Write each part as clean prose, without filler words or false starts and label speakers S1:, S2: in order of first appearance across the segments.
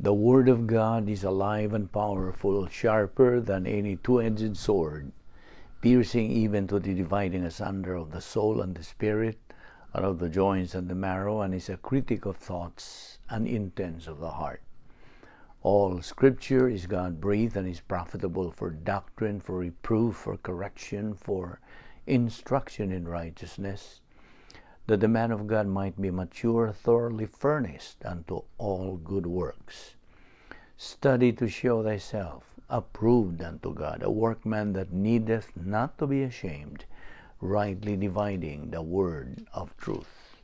S1: The Word of God is alive and powerful, sharper than any two-edged sword, piercing even to the dividing asunder of the soul and the spirit, and of the joints and the marrow, and is a critic of thoughts and intents of the heart. All Scripture is God-breathed and is profitable for doctrine, for reproof, for correction, for instruction in righteousness, that the man of God might be mature, thoroughly furnished unto all good works. Study to show thyself approved unto God, a workman that needeth not to be ashamed, rightly dividing the word of truth.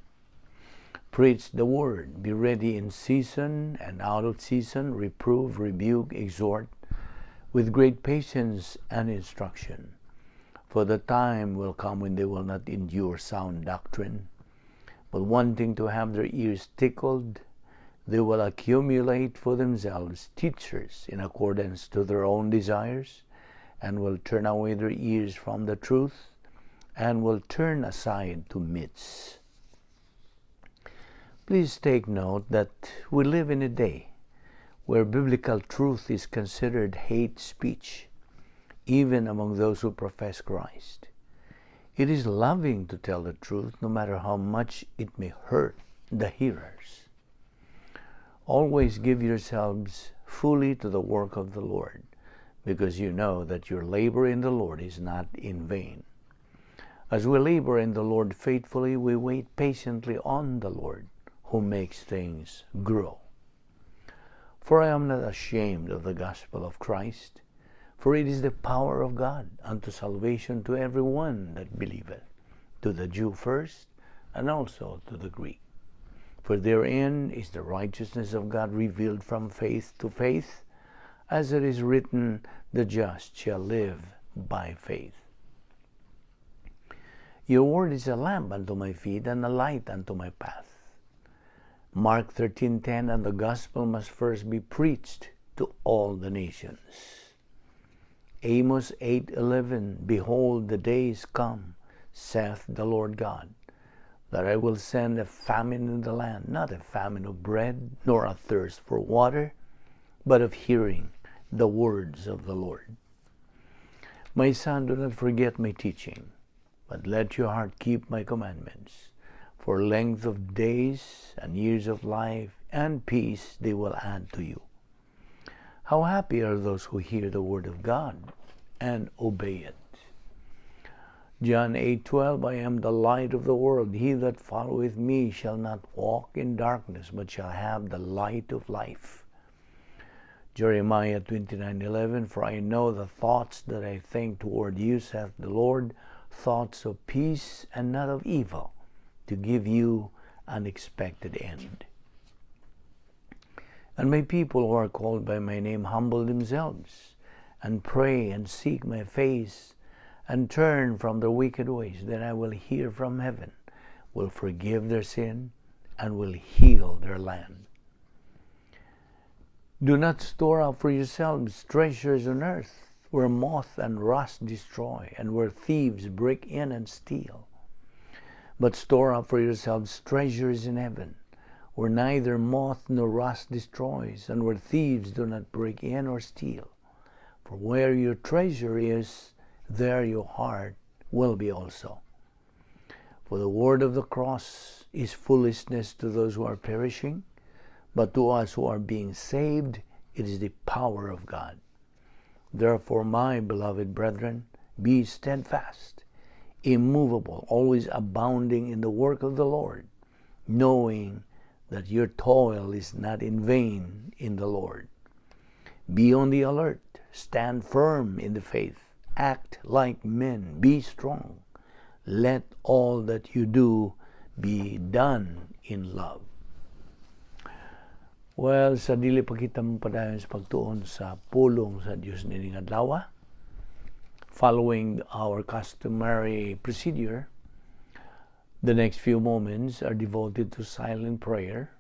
S1: Preach the word, be ready in season and out of season, reprove, rebuke, exhort, with great patience and instruction. For the time will come when they will not endure sound doctrine, but wanting to have their ears tickled, they will accumulate for themselves teachers in accordance to their own desires, and will turn away their ears from the truth, and will turn aside to myths. Please take note that we live in a day where biblical truth is considered hate speech, even among those who profess Christ. It is loving to tell the truth, no matter how much it may hurt the hearers. Always give yourselves fully to the work of the Lord, because you know that your labor in the Lord is not in vain. As we labor in the Lord faithfully, we wait patiently on the Lord, who makes things grow. For I am not ashamed of the gospel of Christ, for it is the power of God unto salvation to every one that believeth, to the Jew first, and also to the Greek. For therein is the righteousness of God revealed from faith to faith, as it is written, "The just shall live by faith." Your word is a lamp unto my feet and a light unto my path. Mark 13:10, "And the gospel must first be preached to all the nations." Amos 8:11, "Behold, the days come, saith the Lord God, that I will send a famine in the land, not a famine of bread, nor a thirst for water, but of hearing the words of the Lord." My son, do not forget my teaching, but let your heart keep my commandments. For length of days and years of life and peace they will add to you. How happy are those who hear the word of God and obey it. John 8:12, "I am the light of the world. He that followeth me shall not walk in darkness, but shall have the light of life." Jeremiah 29:11, "For I know the thoughts that I think toward you, saith the Lord, thoughts of peace and not of evil, to give you an expected end." And my people who are called by my name humble themselves, and pray and seek my face, and turn from their wicked ways, then I will hear from heaven, will forgive their sin, and will heal their land. Do not store up for yourselves treasures on earth, where moth and rust destroy, and where thieves break in and steal. But store up for yourselves treasures in heaven, where neither moth nor rust destroys, and where thieves do not break in or steal. For where your treasure is, there your heart will be also. For the word of the cross is foolishness to those who are perishing, but to us who are being saved, it is the power of God. Therefore, my beloved brethren, be steadfast, immovable, always abounding in the work of the Lord, knowing that your toil is not in vain in the Lord. Be on the alert, stand firm in the faith, act like men, be strong. Let all that you do be done in love. Well, sa dili pa kita padayon sa pagtuon sa pulong sa Dios nining adlaw, following our customary procedure, the next few moments are devoted to silent prayer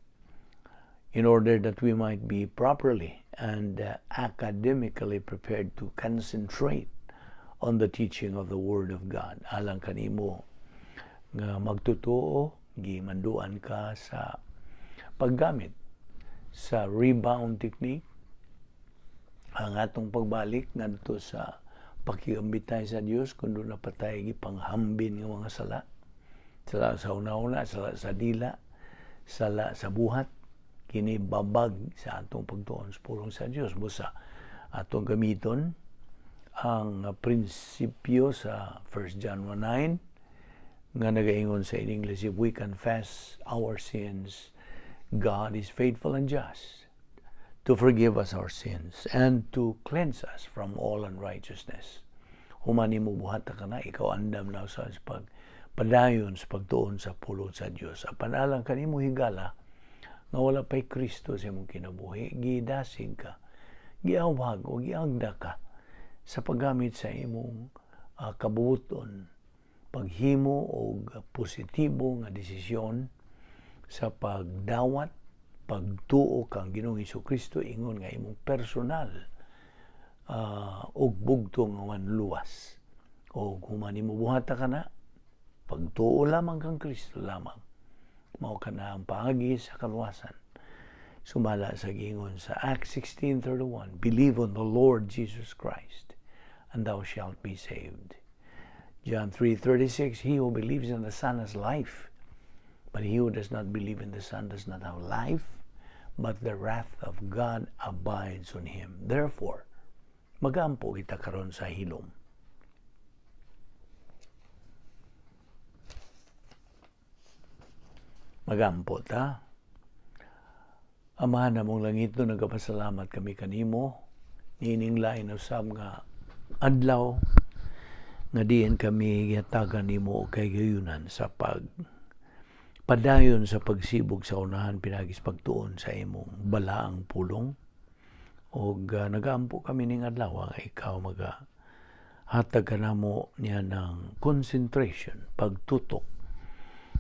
S1: in order that we might be properly and academically prepared to concentrate on the teaching of the Word of God. Alang kanimo nga magtutuo, gimanduan ka sa paggamit Sa rebound technique, ang atong pagbalik ngadto sa pakigambitay sa Dios kung duna pa tay gipanghambin nga mga sala. Sala sa una-una, sala sa dila, sala sa buhat, kini babag sa atong pagtuon sa pulong sa Dios. Busa atong gamiton ang prinsipyo sa 1 John 1:9 nga nagaingon sa in English, "If we confess our sins, God is faithful and just to forgive us our sins and to cleanse us from all unrighteousness." Human nimo buhat ka na, ikaw andam na sa pag padayon sa pagtuon sa pulong sa Dios. Apan alang kanimo higala nga wala pa'y Kristo sa imong kinabuhi, gidasig ka, giawhag o giagda ka sa paggamit sa imong kabubuton, paghimo og positibo nga desisyon sa pagdawat, pagtuo kang Ginoong Kristo ingon nga imong personal og bugto nga manluwas. O human nimo buhata ka na, pagtuo lamang kang Kristo lamang, mao kana ang paagi sa kaluwasan. Sumala sa gingon sa Acts 16:31, "Believe on the Lord Jesus Christ, and thou shalt be saved." John 3:36, "He who believes in the Son has life, but he who does not believe in the Son does not have life, but the wrath of God abides on him." Therefore, magampo kita karon sa hilom. Magampo ta. Amahan namong langit no, nagapasalamat kami kanimo niining lain usab nga adlaw nga diin kami gihatagan nimo og kahigayunan sa pag padayon sa pagsibog sa unahan pinaagi sa pagtuon sa imong balaang pulong. Og nagaampo kami ning adlaw nga ikaw maga hatag kanamo niya ng concentration, pagtutok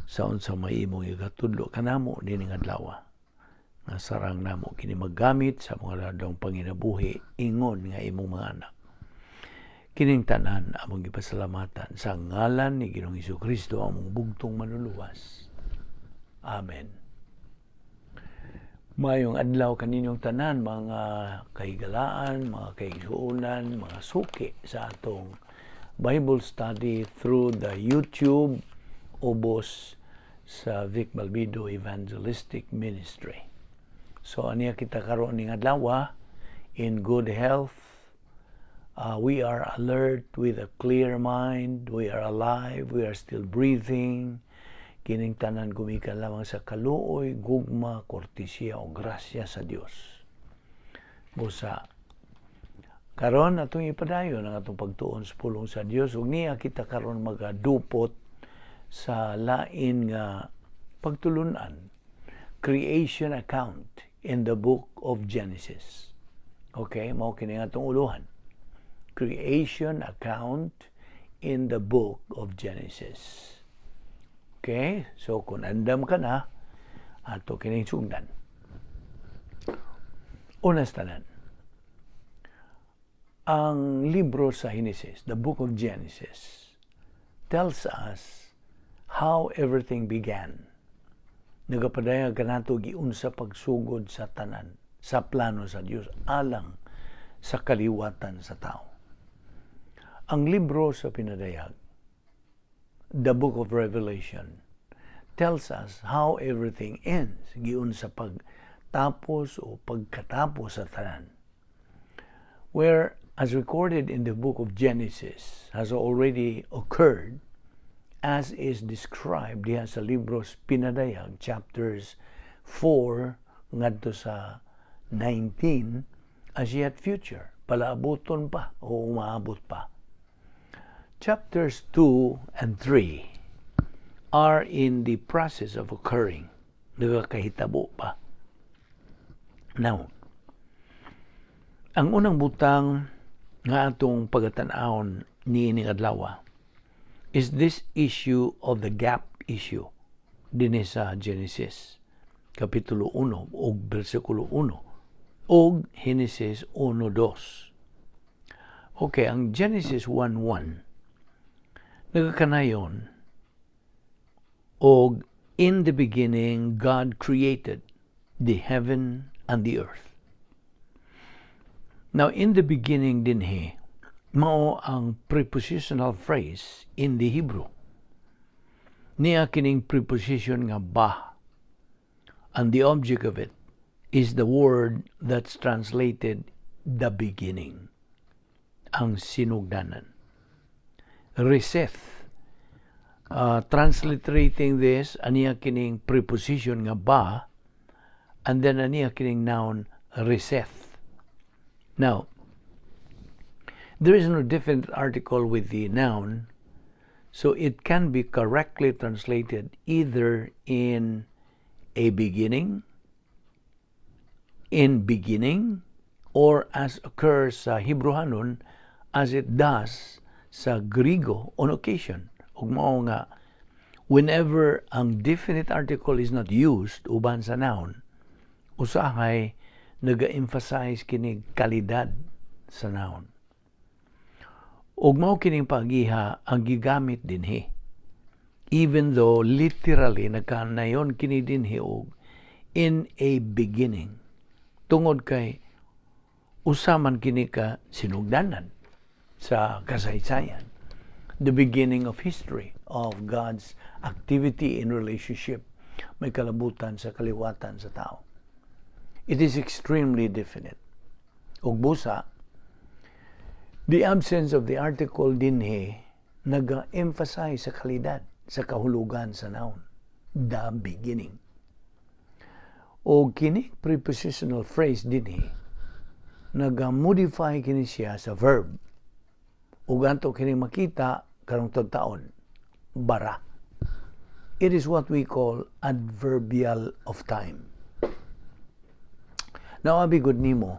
S1: sa unsa may imong igatudlo kanamo nining adlaw, nga sarang namo kini maggamit sa mga ladong panginabuhi ingon nga imong mga anak. Kining tanan among gipasalamatan sa ngalan ni Ginoong Kristo, among bugtong manluluwas. Amen. Mayong adlaw kaninyong tanan, mga kahigalaan, mga kaigsuonan, mga suki sa atong Bible study through the YouTube ubos sa Vic Balbido Evangelistic Ministry. So aniya kita karon ning adlaw in good health. We are alert with a clear mind. We are alive. We are still breathing. Kining tanan gumikan lamang sa kaluoy, gugma, kortesiya o grasya sa Dios. Busa karon atong ipadayon ang atong pagtuon sa pulong sa Dios ug niya kita karon magadupot sa lain nga pagtulunan, creation account in the book of Genesis. Okay, mao kini atong uluhan. Creation account in the book of Genesis. Okay, so kung andam ka na, ato kining sugdan. Unas tanan, ang libro sa Genesis, the book of Genesis, tells us how everything began. Nagapadayag kanato giunsa pagsugod sa tanan, sa plano sa Dios alang sa kaliwatan sa tao. Ang libro sa pinadayag, the book of Revelation, tells us how everything ends, giunsa pagtapos o pagkatapos sa tanan. Where, as recorded in the book of Genesis, has already occurred, as is described diha sa libros Pinadayag, chapters 4 ngadto sa 19, as yet future, palaabuton pa o umaabot pa. Chapters 2 and 3 are in the process of occurring. Nagakahitabo pa. Now, ang unang butang nga atong pagatan-awon niining adlaw is this issue of the gap issue dinhi sa Genesis Kapitulo 1 og bersikulo 1 og Genesis 1:2. Okay, ang Genesis 1:1 nagakanayon og, "In the beginning God created the heaven and the earth. Now, "in the beginning" dinhi, mao ang prepositional phrase in the Hebrew. Niya kining preposition nga "ba," and the object of it is the word that's translated "the beginning," ang sinugdanan. Reseth. Transliterating this, aniya kining preposition nga "ba," and then aniya kining noun "reseth." Now, there is no definite article with the noun, so it can be correctly translated either in a beginning, in beginning, or as occurs sa Hebrehanon, as it does sa Grigo on occasion. Ug mao nga whenever ang definite article is not used uban sa noun, usahay naga-emphasize kini kalidad sa noun. Ug mao kining pagiha ang gigamit dinhi. Even though literally nagkanayon kini dinhi og "in a beginning." Tungod kay usa man kini ka sinugdanan sa kasaysayan. The beginning of history of God's activity in relationship may kalabutan sa kaliwatan sa tao. It is extremely definite. Ug busa, the absence of the article dinhi naga-emphasize sa kalidad, sa kahulugan sa noun, "the beginning." O kini prepositional phrase dinhi naga-modify kini siya sa verb. Ug ato kini makita karong taon, "bara." It is what we call adverbial of time. Now, abi gud nimo,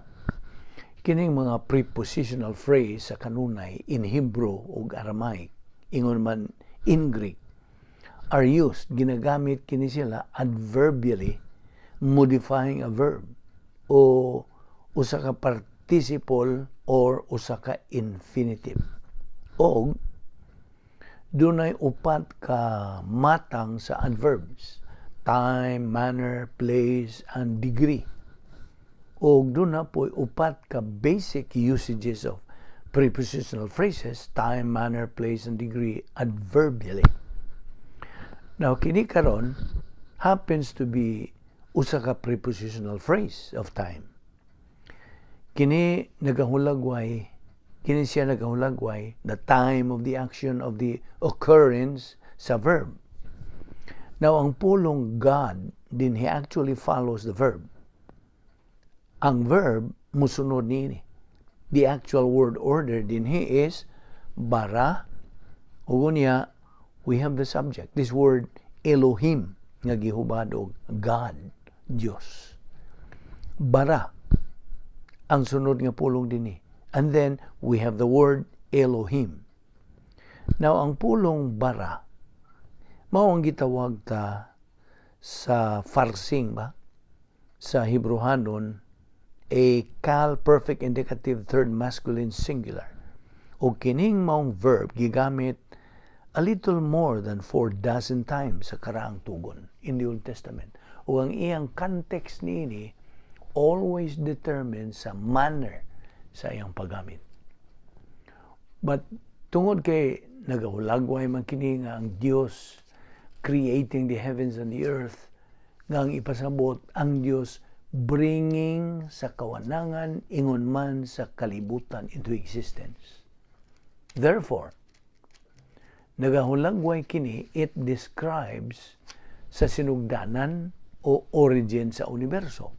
S1: kining mga prepositional phrase sa kanunay in Hebrew ug Aramaic, ingon man in Greek, are used, ginagamit kini sila adverbially, modifying a verb o usa ka participle or usa ka infinitive. Og dunay upat ka matang sa adverbs: time, manner, place, and degree. Og duna po'y upat ka basic usages of prepositional phrases: time, manner, place, and degree adverbially. Now, kini karon happens to be usa ka prepositional phrase of time. Kini nagahulagway, kini siya nagahulagway the time of the action, of the occurrence sa verb. Now, ang pulong "God" dinhi actually follows the verb. Ang verb musunod niini. The actual word order dinhi is "bara," ug unya we have the subject. This word "Elohim" nga gihubad og God, Dios. "Bara" ang sunod nga pulong dinhi. And then we have the word "Elohim." Now, ang pulong "bara," mao ang gitawag ta sa parsing ba? Sa Hebrehanon, a Qal perfect indicative third masculine singular. O kining maong verb gigamit a little more than 4 dozen times sa karaang tugon in the Old Testament. O ang iyang context niini always determines sa manner sa iyang paggamit. But tungod kay nagahulagway man kini nga ang Dios creating the heavens and the earth, nga ang ipasabot ang Dios bringing sa kawanangan ingon man sa kalibutan into existence. Therefore, nagahulagway kini, it describes sa sinugdanan o origin sa universo.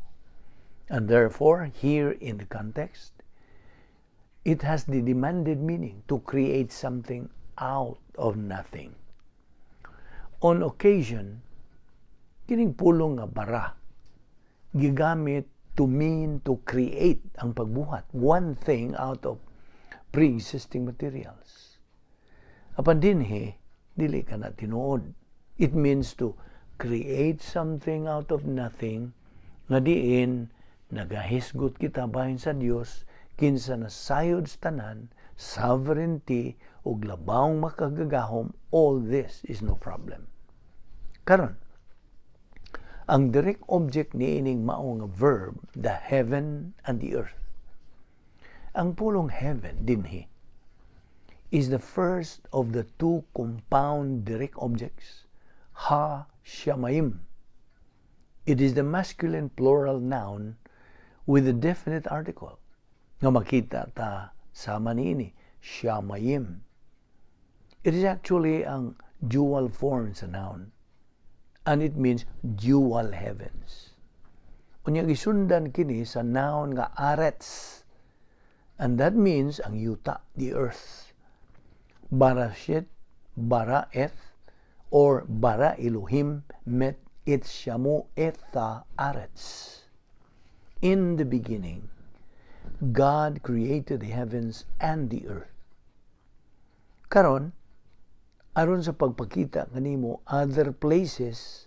S1: And therefore, here in the context, it has the demanded meaning to create something out of nothing. On occasion, kining pulong nga "bara" gigamit to mean to create, ang pagbuhat, one thing out of pre-existing materials. Apan dinhi, dili kana tinuod. It means to create something out of nothing nga diin nagahisgot kita bahin sa Dios kinsa nasayod sa tanan, sovereignty ug labawng makagagahom. All this is no problem. Karon, Ang direct object niining mao nga verb, the heaven and the earth. Ang pulong "heaven" dinhi is the first of the two compound direct objects, ha shamayim. It is the masculine plural noun with a definite article nga makita ta sama niini, shamayim. It is actually ang dual form sa noun and it means dual heavens. Unya gisundan kini sa noun nga arets, and that means ang yuta, the earth. Barashit, bara eth, or bara Elohim met it shamu etha arets. In the beginning, God created the heavens and the earth. Karon, aron sa pagpakita kanimo other places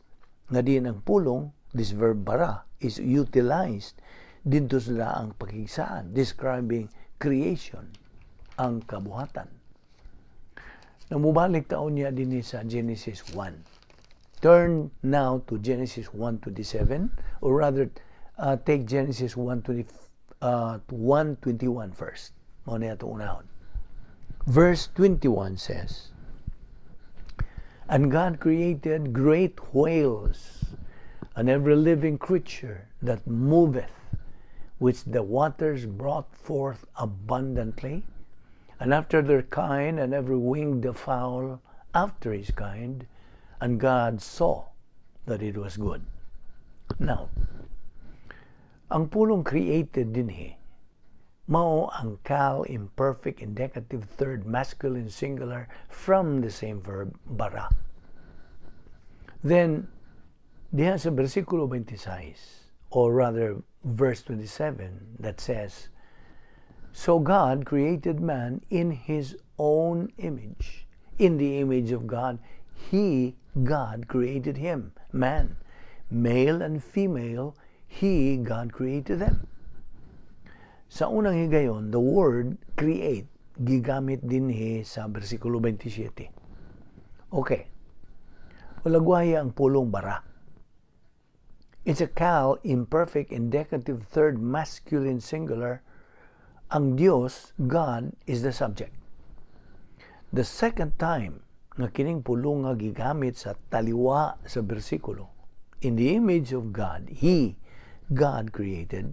S1: nga diin ang pulong, this verb bara, is utilized didto sa ang pakigsaan, describing creation, ang kabuhatan. Namubalik ta unya dinhi sa Genesis 1. Turn now to Genesis 1:27, or rather, take Genesis 1:20, 1:21 first. Mao na atong unahon. Verse 21 says, "And God created great whales and every living creature that moveth, which the waters brought forth abundantly, and after their kind, and every winged fowl after his kind. And God saw that it was good." Now, ang pulong "created" dinhi, mao ang Qal imperfect indicative third masculine singular from the same verb, bara. Then, diha sa versikulo 26, or rather verse 27, that says, "So God created man in His own image. In the image of God, He, God, created him, man. Male and female, He, God, created them." Sa unang higayon, the word "create" gigamit dinhi sa versikulo 27. Okay. Hulagwaya ang pulong bara. It's a Qal imperfect indicative third masculine singular. Ang Dios, God, is the subject. The second time nga kining pulong nga gigamit sa taliwa sa bersikulo, "In the image of God, He, God, created,"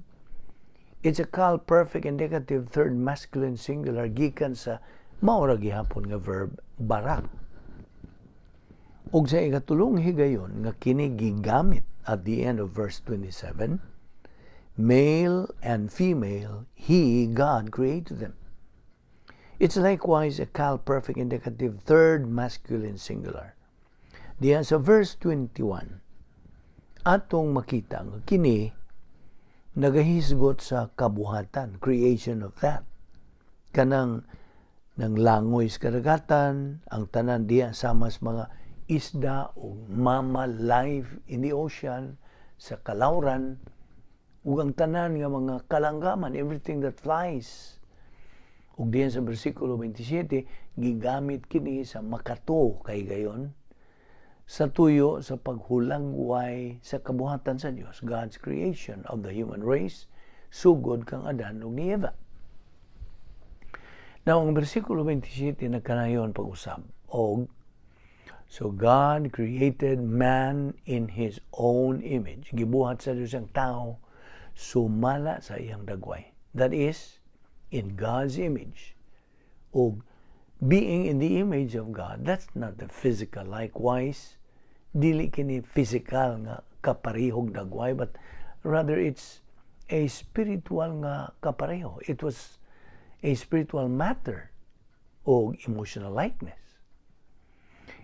S1: it's a Qal perfect indicative third masculine singular gikan sa mao ra gihapon nga verb bara. Ug sa ikatulong higayon nga kini gigamit at the end of verse 27, "Male and female, He, God, created them." It's likewise a Qal perfect indicative third masculine singular. Diyan sa verse 21, atong makita nga kini nagahisgot sa kabuhatan, creation of that. Kanang nang langoy sa kadagatan, ang tanan diya sama sa mga isda o mammal life in the ocean, sa kalawran, ug ang tanan nga mga kalanggaman, everything that flies. Ug diyan sa bersikulo 27, gigamit kini sa makatuo kay gayon sa tuyo sa paghulagway sa kabuhatan sa Dios, God's creation of the human race, sugod kang Adan ug ni Eva. Now, ang bersikulo 27 nagkanayon pag-usab og "So God created man in His own image." Gibuhat sa Dios ang tao sumala sa iyang dagway. That is, in God's image. O being in the image of God, that's not the physical. Likewise, dili kini physical nga kaparehog dagway, but rather it's a spiritual nga kapareho. It was a spiritual matter o emotional likeness.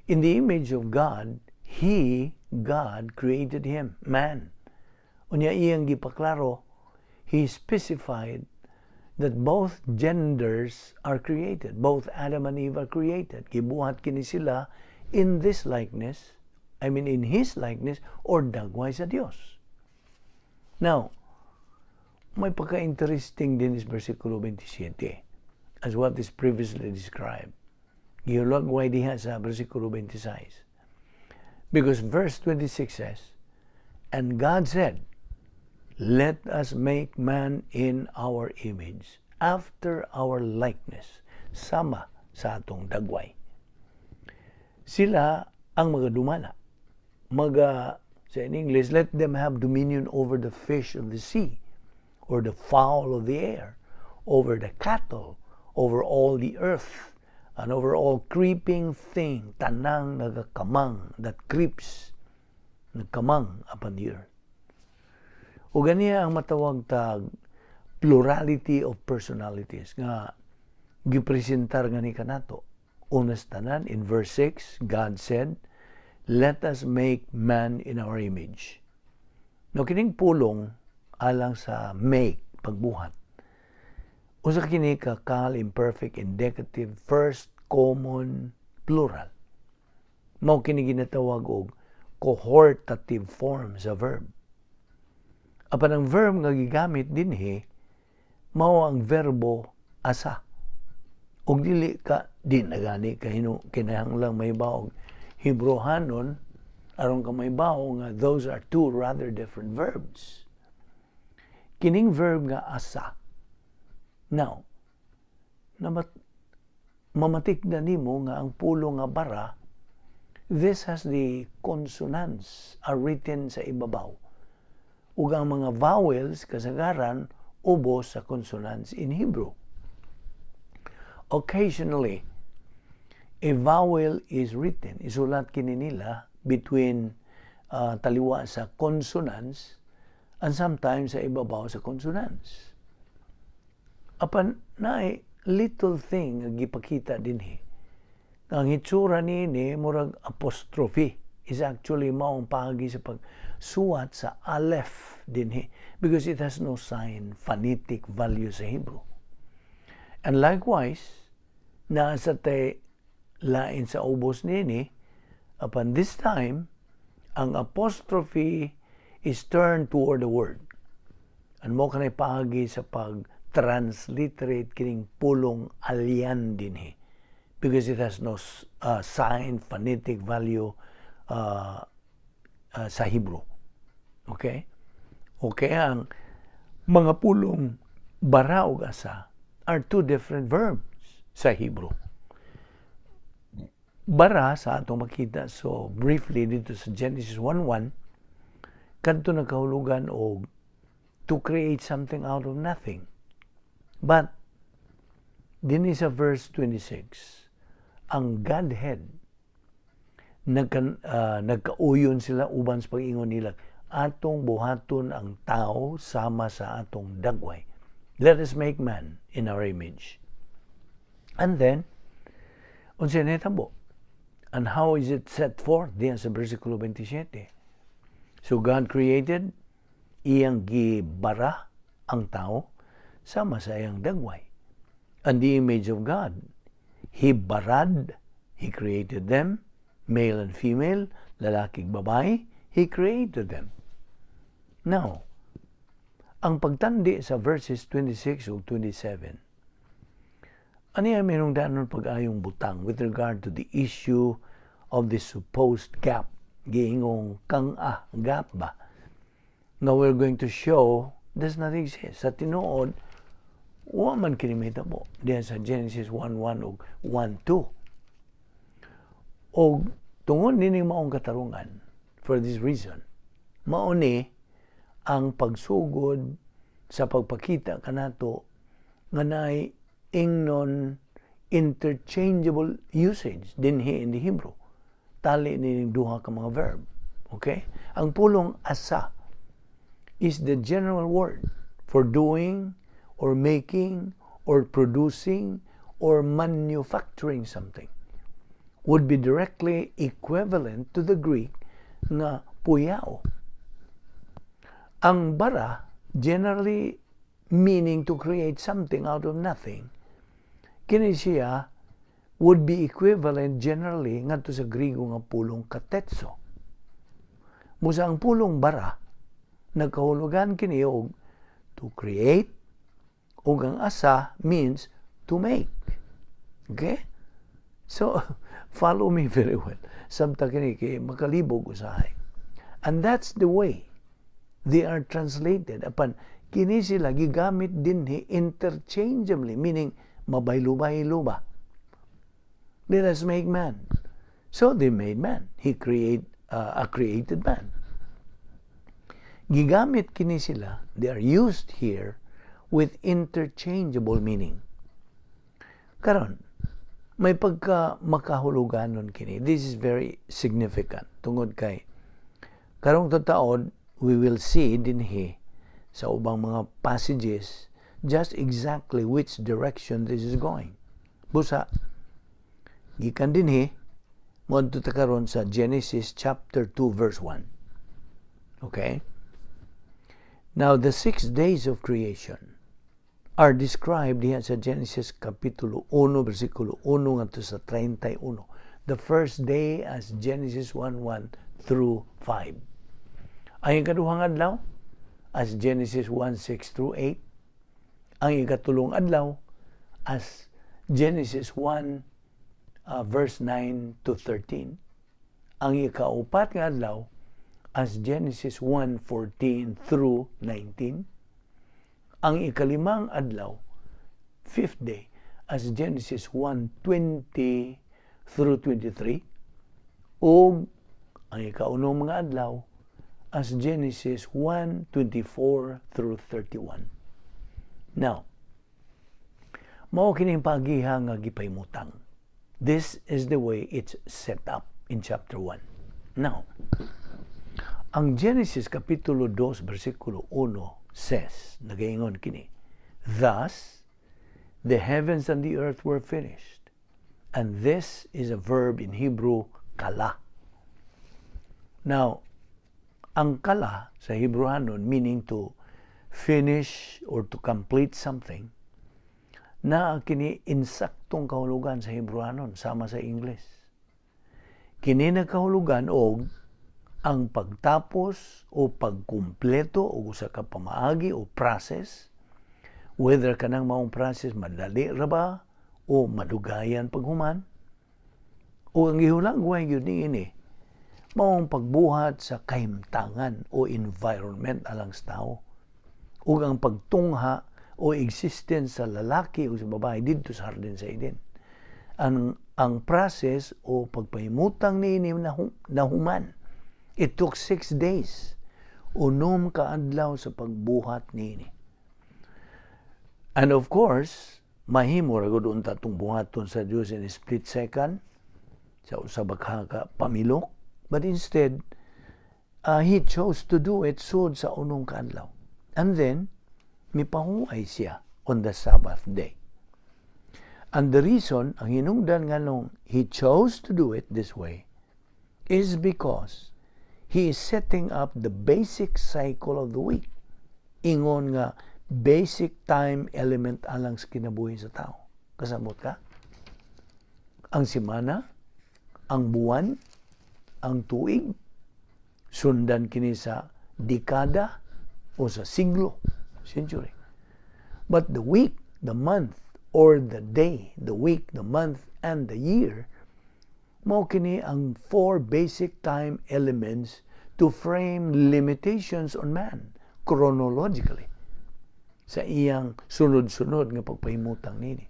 S1: "In the image of God, He, God, created him, man." Unya iyang gipaklaro, He specified that both genders are created. Both Adam and Eve are created. Gibuhat kini sila in this likeness, I mean in His likeness, or dagway sa Dios. Now, may pagka-interesting din is versikulo 27 as what is previously described. Gihulagway diha sa versikulo 26. Because verse 26 says, And God said, "Let us make man in our image, after our likeness," sama sa atong dagway. Sila ang mga dumala. Maga, sa in English, let them have dominion over the fish of the sea, or the fowl of the air, over the cattle, over all the earth, and over all creeping thing, tanang nagakamang, that creeps, nagkamang upon the earth. O ganiya ang matawag tag plurality of personalities nga gipresentar nga ni kanato. Unas tanan, in verse 6, God said, "Let us make man in our image." No kining pulong alang sa make, pagbuhat. Usa kini ka Qal imperfect indicative first common plural. Mao kini ginatawag og cohortative form sa verb. Apan ang verb nga gigamit dinhi mao ang verbo asa. Ug dili ka di na gani ka kinahanglang mahibaw Hebreohanon aron ka mahibaw nga those are two rather different verbs. Kining verb nga asa. Now, namat, mamatik na nimo nga ang pulong nga bara, this has the consonants are written sa ibabaw. Ug ang mga vowels kasagaran ubos sa consonants in Hebrew. Occasionally, a vowel is written, isulat kini nila between taliwa sa consonants and sometimes sa ibabaw sa consonants. Apan naay little thing nga gipakita dinhi. Ang hitsura niini murag apostrophe is actually maong paagi sa pagsuwat sa aleph dinhi because it has no sign phonetic value sa Hebrew. And likewise, naa sa tay lain sa ubos nini, upon this time, ang apostrophe is turned toward the word. And mao kanay paagi sa pag transliterate kining pulong alyan dinhi because it has no sign phonetic value sa Hebrew. Okay? Okay, ang mga pulong bara ug asa are two different verbs sa Hebrew. Bara sa atong makita so briefly dito sa Genesis 1:1 kadto nagkahulugan og to create something out of nothing. But dinhi sa verse 26, ang Godhead nagkauyon sila uban sa pag-ingon nila, atong buhaton ang tao sama sa atong dagway. Let us make man in our image. And then, unsa nahitabo? And how is it set forth diyan sa versikulo 27? So God created, iyang gibara ang tao sama sa iyang dagway. And the image of God, He barad, He created them, male and female, lalaki babae, He created them. Now, ang pagtandi sa verses 26 ug 27, ano yung mayroong danon pag-ayong butang with regard to the issue of the supposed gap, giingong kang-a, gap ba, nga we're going to show does not exist. Sa tinuod, wa man kini mahitabo diyan sa Genesis 1:1 ug 1:2. Og tungod nining maong katarungan, for this reason, mao ni ang pagsugod sa pagpakita kanato nga naay ingnon interchangeable usage dinhi in the Hebrew. Tali ni duha ka mga verb. Okay? Ang pulong asa is the general word for doing or making or producing or manufacturing something would be directly equivalent to the Greek nga poiao. Ang bara, generally meaning to create something out of nothing, kini siya would be equivalent generally ngadto sa Griego nga pulong katetso. Musa ang pulong bara, nagkahulugan kini og to create, ug ang asa means to make. Okay? So, follow me very well. Samtang kini kay makalibog usahay. And that's the way They are translated. Apan kini sila gigamit dinhi interchangeably, meaning mabaylo-baylo ba. Let us make man. So they made man. He create a created man. Gigamit kini sila, they are used here with interchangeable meaning. Karon, may pagka makahuluganon kini. This is very significant tungod kay karong taod we will see dinhi sa ubang mga passages just exactly which direction this is going. Busa, gikan dinhi moadto ta karon sa Genesis chapter 2 verse 1. Okay? Now, the 6 days of creation are described diha sa Genesis Kapitulo 1, versikulo 1 ngadto sa 31. The first day as Genesis 1:1 through 5. Ang ikaduhang adlaw as Genesis 1:6 through 8. Ang ikatulong adlaw as Genesis 1 verse 9 to 13. Ang ikaupat nga adlaw as Genesis 1:14 through 19. Ang ikalimang adlaw, fifth day, as Genesis 1:20 through 23. Ug ang ikaunong mga adlaw as Genesis 1:24 through 31. Now, mao kining pagiha nga gipahimutang. This is the way it's set up in chapter 1. Now, ang Genesis Kapitulo 2 versikulo 1 says, nagaingon kini, "Thus, the heavens and the earth were finished." And this is a verb in Hebrew, kala. Now, ang kala sa Hebrewanon, meaning to finish or to complete something, na kini insaktong kahulugan sa Hebrewanon sama sa English. Kini nagkahulugan og ang pagtapos o pagkumpleto og usa ka pamaagi o process, whether kanang maong process madali ra ba o madugayan paghuman, o ang gihulagway gyud niini maong pagbuhat sa kahimtangan o environment alang sa tao ug ang pagtungha o existence sa lalaki o sa babae didto sa hardin sa Eden. Ang process o pagpahimutang niini nahuman. It took 6 days. 6 ka adlaw sa pagbuhat niini. And of course, mahimo ra gud unta tong buhaton sa Dios in a split second sa usa ba ka pamilok. But instead, He chose to do it sud sa unong kaadlaw. And then, mipahuway siya on the Sabbath day. And the reason, ang hinungdan nganong He chose to do it this way, is because He is setting up the basic cycle of the week. Ingon nga basic time element alang sa kinabuhi sa tao. Kasabot ka? Ang semana, ang buwan, ang tuig, sundan kini sa dekada o sa siglo, century. But the week, the month, or the day, the week, the month, and the year, mao kini ang four basic time elements to frame limitations on man chronologically sa iyang sunod-sunod nga pagpahimutang nini.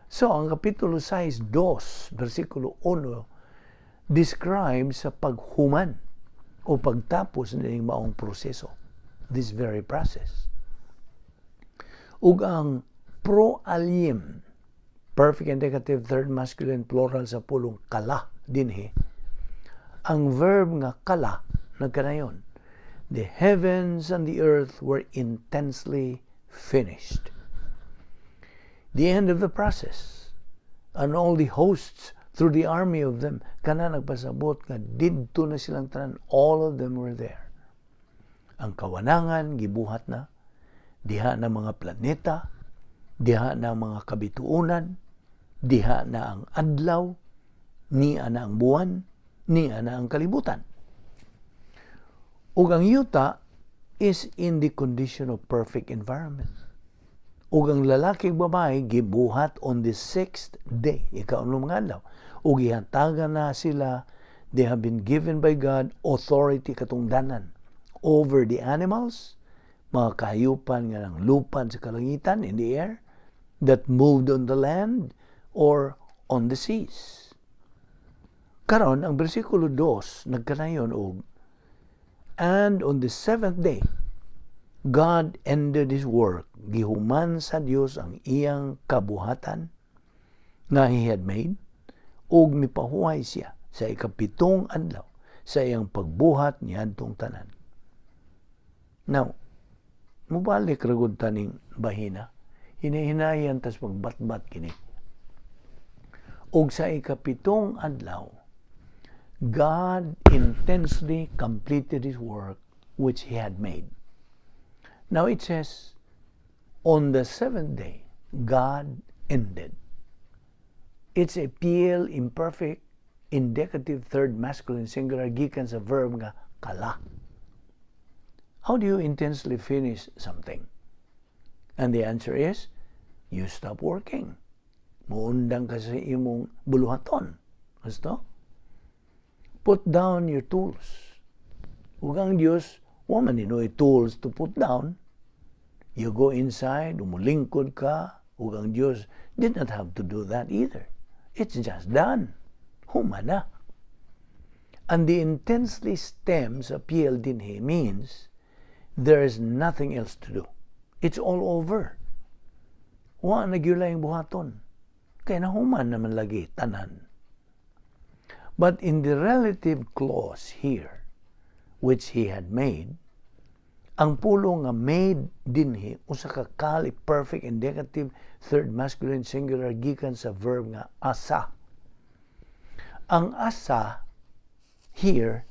S1: So, ang Kapitulo 6, 2, versikulo 1, describes sa paghuman o pagtapos ng maong proseso, this very process. Ug ang pro-alim, perfect indicative third masculine plural sa pulong kala dinhi, ang verb nga kala nagkanayon, "The heavens and the earth were intensely finished." The end of the process. And all the hosts through the army of them, kana nagpasabot nga didto na silang tanan, all of them were there. Ang kawanangan gibuhat na, diha na mga planeta, diha na mga kabituonan, diha na ang adlaw, niya na ang buwan, niya na ang kalibutan. Ug ang yuta is in the condition of perfect environment. Ug ang lalaki ug babae gibuhat on the sixth day, ikaunong mga adlaw. Ug gihatagan na sila, they have been given by God authority, katungdanan. Over the animals, mga kahayupan nga nanglupad sa kalangitan, in the air, that moved on the land or on the seas. Karon, ang bersikulo 2 nagkanayon og, "And on the seventh day, God ended His work." Gihuman sa Dios ang iyang kabuhatan nga He had made, ug mipahuway siya sa ikapitong adlaw sa iyang pagbuhat niadtong tanan. Now, mubalik ra gud ta ning bahina. Hinahinayan tas magbatbat kini. Ug sa ikapitong adlaw, God intensely completed His work which He had made. Now it says, on the seventh day, God ended. It's a Piel imperfect indicative third masculine singular gikan sa verb nga kala. How do you intensely finish something? And the answer is, you stop working. Muundang ka sa imong buluhaton. Gusto? Put down your tools. Ug ang Diyos, wa man ni tools to put down. You go inside, umulingkod ka, ug ang Diyos did not have to do that either. It's just done. Human na. And the intensely stem sa Piel dinhi means there is nothing else to do. It's all over. Wa na gyud laing buhaton. Kay nahuman naman lagi tanan. But in the relative clause here, which He had made, ang pulong nga made dinhi usa ka Qal perfect indicative third masculine singular gikan sa verb nga asa. Ang asa here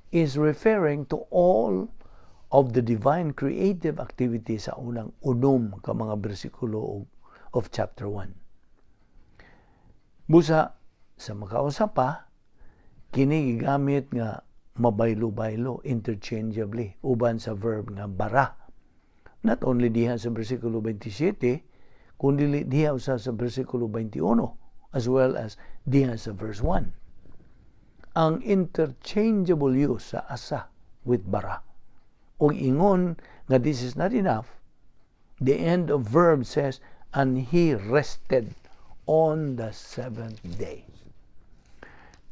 S1: is referring to all of the divine creative activity sa unang 6 ka mga bersikulo of chapter 1. Busa sa makausa pa, kini gigamit nga mabaylo-baylo, interchangeably, uban sa verb nga bara. Not only diha sa bersikulo 27, kundi diha usa sa bersikulo 21 as well as diha sa verse 1. Ang interchangeable use sa asa with bara. Ug ingon nga this is not enough, the end of verb says, "And He rested on the seventh day."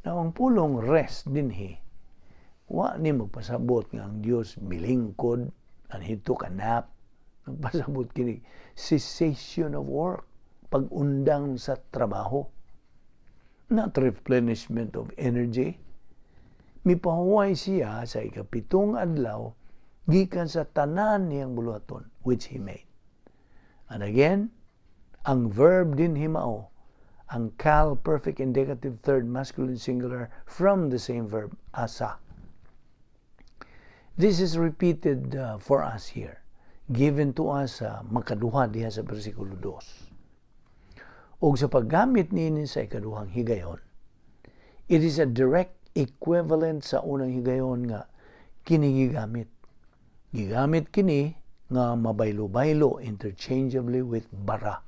S1: Now, ang pulong rest dinhi, wa ni magpasabot nga ang Dios milingkod and He took a nap. Nagpasabot kini cessation of work, pag-undang sa trabaho. Not replenishment of energy. Mipahuway siya sa ikapitong adlaw gikan sa tanan niyang buluhaton which He made. And again, ang verb dinhi mao ang Qal perfect indicative third masculine singular from the same verb, asa. This is repeated for us here, given to us sa makaduha diha sa bersikulo 2. Ug sa paggamit niini sa ikaduhang higayon, it is a direct equivalent sa unang higayon nga kini gigamit. Gigamit kini nga mabaylo-baylo, interchangeably with bara.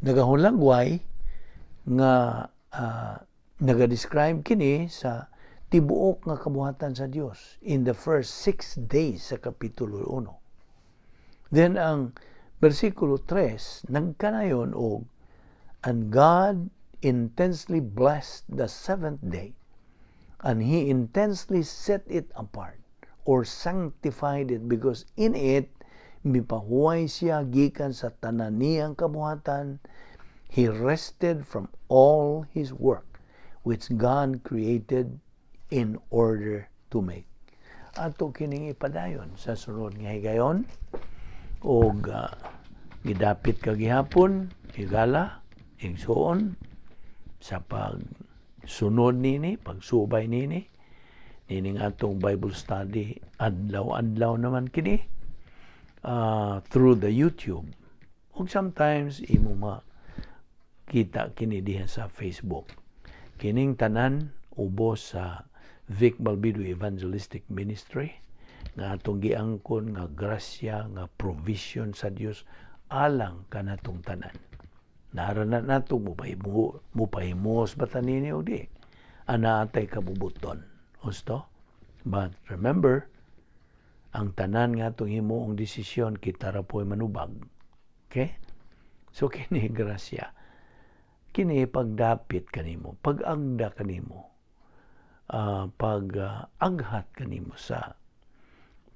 S1: Nagahulagway nga naga-describe kini sa tibuok nga kabuhatan sa Dios in the first 6 days sa Kapitulo 1. Then ang bersikulo 3 nagkanayon og, "And God intensely blessed the seventh day, and He intensely set it apart or sanctified it, because in it mipahuway siya gikan sa tanan niyang kabuhatan. He rested from all His work which God created in order to make." Ato kining ipadayon sa sunod nga higayon og gidapit ka gihapon, higala, igsuon, sa pagsunod nini, pagsubay nini, nining atong Bible study. Adlaw-adlaw naman kini through the YouTube. Ug sometimes imo makita kini diha sa Facebook. Kining tanan ubos sa Vic Balbido Evangelistic Ministry nga atong giangkon nga grasya nga provision sa Dios alang kanatong tanan. Nara na nato mo mupahimos ba ta nini o di? Ana atay kabubuton. Husto? But remember, Ang tanan nga atong himuong desisyon, kita ra po'y manubag. Okay? So kini grasya. Kini pagdapit kanimo, pag-agda kanimo, pag-aghat kanimo sa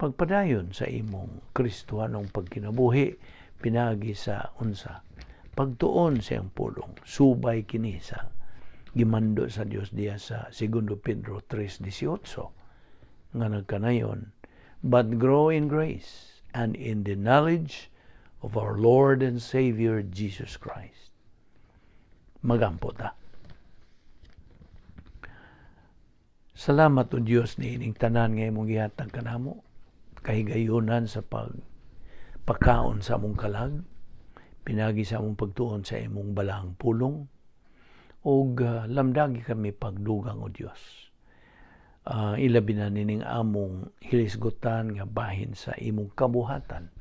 S1: pagpadayon sa imong Kristohanong pagkinabuhi pinagi sa unsa? Pagtuon sa iyang pulong, subay kini sa gimando sa Dios diya sa 2 Pedro 3:18 nga nagkanayon, "But grow in grace and in the knowledge of our Lord and Savior Jesus Christ." Magampo ta. Salamat, O Dios, niining tanan nga imong gihatag kanamo, kahigayunan sa pagpakaon sa among kalag pinagi sa among pagtuon sa imong balaang pulong, ug lamdagi kami pagdugang, O Dios. Ilabi na nining among hilisgutan nga bahin sa imong kabuhatan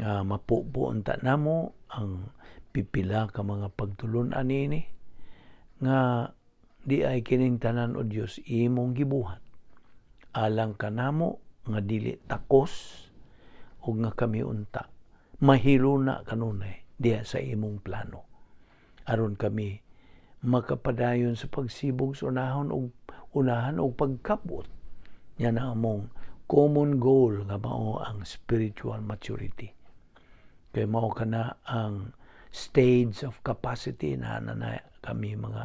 S1: nga mapupo unta namo ang pipila ka mga pagtulun-an niini nga di ay kining tanan, O Dios, imong gibuhat alang kanamo nga dili takos ug nga kami unta mahiluna kanunay diha sa imong plano aron kami makapadayon sa pagsibog sa unahon og unahan og pagkabot nya na among common goal nga mao ang spiritual maturity, kay mao kana ang stage of capacity na kami mga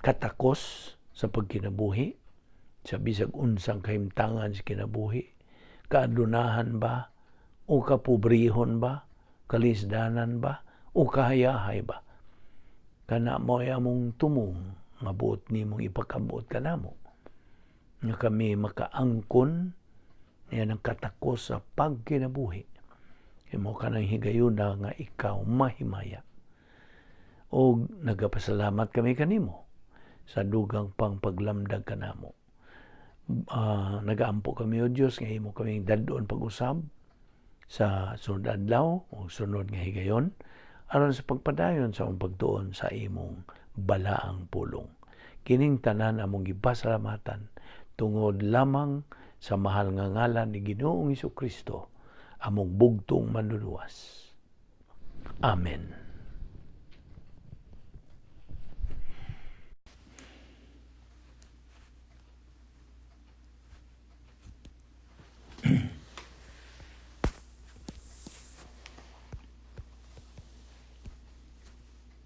S1: katakos sa pagkinabuhi sa bisag unsang kahimtangan sa kinabuhi, kaadunahan ba o kapobrehon ba, kalisdanan ba o kahayahay ba. Kana mao among tumong nga buot nimong ipakabuot kanamo nga kami makaangkon niya ng katakos sa pagkinabuhi. Kay mao kanang higayuna nga ikaw mahimaya. Og nagapasalamat kami kanimo sa dugang pang paglamdag kanamo. Nagaampo kami, O Dios, nga imo kami dad-on pag-usab sa sunod adlaw o sunod nga higayon aron sa pagpadayon sa among pagtuon sa imong balaang pulong. Kining tanan among gipasalamatan tungod lamang sa mahal nga ngalan ni Ginoong Kristo, among bugtong Manluluwas. Amen.